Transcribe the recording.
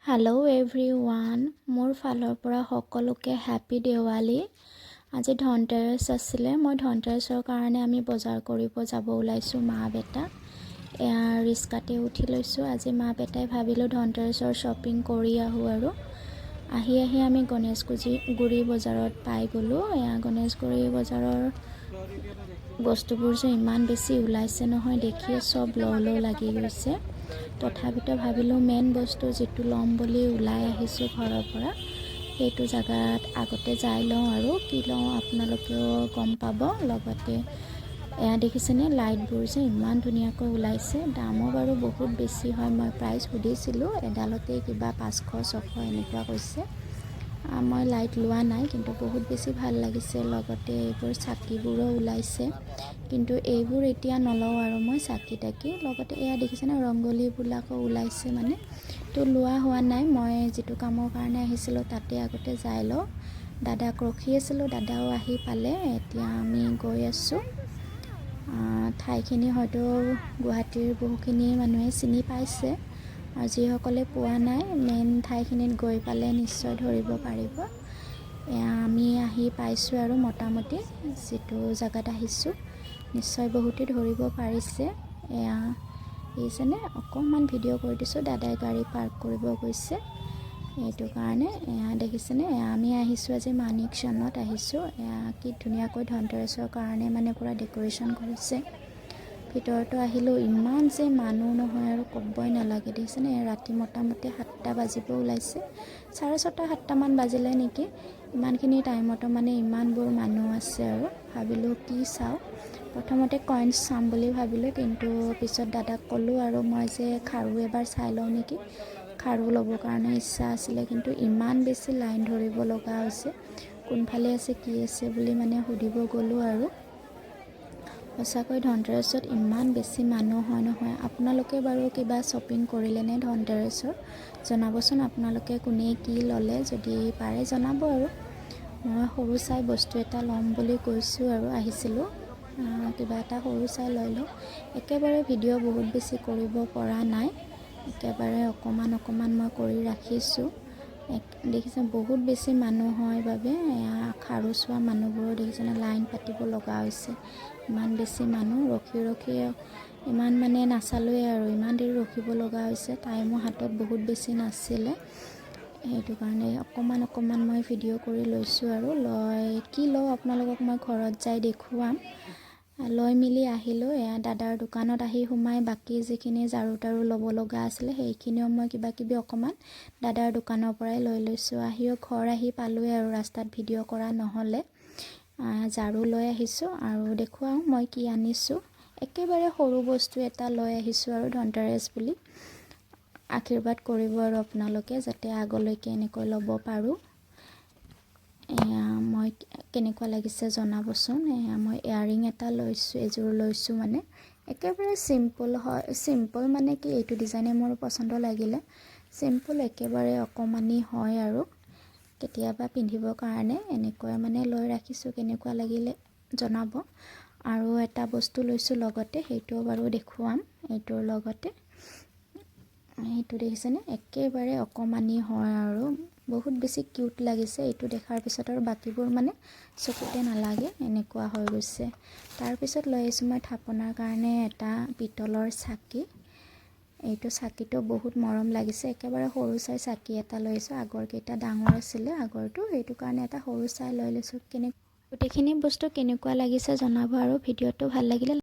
Hello' every one, মোৰ ফালৰ পৰা সকলোকে হেপ্পী দেৱালী। আজি ধনতেৰছ আছিলে। মই ধনতেৰছৰ কাৰণে আমি বজাৰ কৰিব যাব ওলাইছোঁ মা বেটা। এয়া ৰিক্সাতে উঠি লৈছোঁ। আজি মা বেটাই ভাবিলোঁ ধনতেৰছৰ শ্বপিং কৰি আহোঁ আৰু আহি আহি আমি গণেশগুৰি বজাৰত পাই গ'লোঁ। এয়া গণেশগুৰি বজাৰৰ বস্তুবোৰ যে ইমান বেছি ওলাইছে নহয়, দেখিয়ে চব লওঁ লওঁ লাগি গৈছে। তথাপিতো ভাবিলোঁ মেইন বস্তু যিটো ল'ম বুলি ওলাই আহিছোঁ ঘৰৰ পৰা, সেইটো জেগাত আগতে যাই লওঁ আৰু কি লওঁ আপোনালোকেও গম পাব। লগতে এয়া দেখিছেনে, লাইটবোৰ যে ইমান ধুনীয়াকৈ ওলাইছে। দামো বাৰু বহুত বেছি হয়। মই প্ৰাইচ সুধিছিলোঁ, এডালতেই কিবা 500 600 এনেকুৱা কৈছে। মই লাইট লোৱা নাই, কিন্তু বহুত বেছি ভাল লাগিছে। লগতে এইবোৰ চাকিবোৰো ওলাইছে, কিন্তু এইবোৰ এতিয়া নলওঁ আৰু মই চাকি তাকি। লগতে এয়া দেখিছেনে, ৰংগলীবিলাকো ওলাইছে। মানে তো লোৱা হোৱা নাই। মই যিটো কামৰ কাৰণে আহিছিলোঁ, তাতে আগতে যাই লওঁ। দাদাক ৰখি আছিলোঁ, দাদাও আহি পালে। এতিয়া আমি গৈ আছোঁ। ঠাইখিনি হয়তো গুৱাহাটীৰ বহুখিনি মানুহে চিনি পাইছে আৰু যিসকলে পোৱা নাই, মেইন ঠাইখিনিত গৈ পালে নিশ্চয় ধৰিব পাৰিব। এয়া আমি আহি পাইছোঁ আৰু মোটামুটি যিটো জেগাত আহিছোঁ, নিশ্চয় বহুতে ধৰিব পাৰিছে। এয়া দেখিছেনে, অকণমান ভিডিঅ' কৰি দিছোঁ। দাদাই গাড়ী পাৰ্ক কৰিব গৈছে এইটো কাৰণে। এয়া দেখিছেনে, এয়া আমি আহিছোঁ, আজি মানিকচনত আহিছোঁ। এয়া কি ধুনীয়াকৈ ধনতেৰছৰ কাৰণে মানে পূৰা ডেক'ৰেশ্যন কৰিছে। ভিতৰতো আহিলোঁ, ইমান যে মানুহ নহয় আৰু ক'বই নালাগে। দেখিছেনে, ৰাতি মোটামুটি 7টা বাজিব ওলাইছে, 6:30 7টামান বাজিলে নেকি। ইমানখিনি টাইমতো মানে ইমানবোৰ মানুহ আছে আৰু ভাবিলোঁ কি চাওঁ। প্ৰথমতে কইনছ চাম বুলি ভাবিলোঁ, কিন্তু পিছত দাদাক ক'লোঁ আৰু মই যে খাৰু এবাৰ চাই লওঁ নেকি। খাৰু ল'বৰ কাৰণে ইচ্ছা আছিলে, কিন্তু ইমান বেছি লাইন ধৰিব লগা হৈছে। কোনফালে আছে, কি আছে বুলি মানে সুধিব গ'লোঁ আৰু সঁচাকৈ ধনতেৰছত ইমান বেছি মানুহ হয় নহয়। আপোনালোকে বাৰু কিবা শ্বপিং কৰিলেনে ধনতেৰছৰ? জনাবচোন। আপোনালোকে কোনে কি ল'লে, যদি পাৰে জনাব। আৰু মই সৰু চাই বস্তু এটা ল'ম বুলি কৈছোঁ আৰু আহিছিলোঁ। কিবা এটা সৰু চাই লৈ লওঁ। একেবাৰে ভিডিঅ' বহুত বেছি কৰিব পৰা নাই, একেবাৰে অকণমান অকণমান মই কৰি ৰাখিছোঁ। দেখিছে, বহুত বেছি মানুহ হয় বাবে এয়া খাৰু চোৱা মানুহবোৰো দেখিছেনে, লাইন পাতিব লগা হৈছে। ইমান বেছি মানুহ, ৰখি ৰখি ইমান মানে নাচালোৱে আৰু ইমান দেৰি ৰখিব লগা হৈছে। টাইমো হাতত বহুত বেছি নাছিলে, সেইটো কাৰণে অকণমান অকণমান মই ভিডিঅ' কৰি লৈছোঁ আৰু লৈ কি লওঁ আপোনালোকক মই ঘৰত যাই দেখুৱাম। লৈ মেলি আহিলোঁ। এয়া দাদাৰ দোকানত আহি সোমাই বাকী যিখিনি ঝাৰু তাৰু ল'ব লগা আছিলে, সেইখিনিও মই কিবা কিবি অকণমান দাদাৰ দোকানৰ পৰাই লৈ লৈছোঁ। আহিও ঘৰ আহি পালোঁৱে আৰু ৰাস্তাত ভিডিঅ' কৰা নহ'লে। ঝাৰু লৈ আহিছোঁ আৰু দেখুৱাওঁ মই কি আনিছোঁ। একেবাৰে সৰু বস্তু এটা লৈ আহিছোঁ আৰু ধনতেৰছ বুলি আশীৰ্বাদ কৰিব আৰু আপোনালোকে, যাতে আগলৈকে এনেকৈ ল'ব পাৰোঁ। এয়া মই কেনেকুৱা লাগিছে জনাবচোন। এয়া মই ইয়াৰিং এটা লৈছোঁ, এযোৰ লৈছোঁ। মানে একেবাৰে চিম্পল হয়। চিম্পল মানে কি, এইটো ডিজাইনে মোৰ পচন্দ লাগিলে। চিম্পল, একেবাৰে অকণমানি হয় আৰু কেতিয়াবা পিন্ধিবৰ কাৰণে এনেকৈ মানে লৈ ৰাখিছোঁ। কেনেকুৱা লাগিলে জনাব। আৰু এটা বস্তু লৈছোঁ লগতে, সেইটোও বাৰু দেখুৱাম এইটোৰ লগতে। সেইটো দেখিছেনে, একেবাৰে অকণমানি হয় আৰু বহুত বেছি কিউট লাগিছে। এইটো দেখাৰ পিছত আৰু বাকীবোৰ মানে চকুতে নালাগে, এনেকুৱা হৈ গৈছে। তাৰপিছত লৈ আহিছোঁ মই থাপনাৰ কাৰণে এটা পিতলৰ চাকি। এইটো চাকিটো বহুত মৰম লাগিছে। একেবাৰে সৰু চাই চাকি এটা লৈ আহিছোঁ। আগৰকেইটা ডাঙৰ আছিলে আগৰটো, সেইটো কাৰণে এটা সৰু চাই লৈ লৈছোঁ। গোটেইখিনি বস্তু কেনেকুৱা লাগিছে জনাব আৰু ভিডিঅ'টো ভাল লাগিলে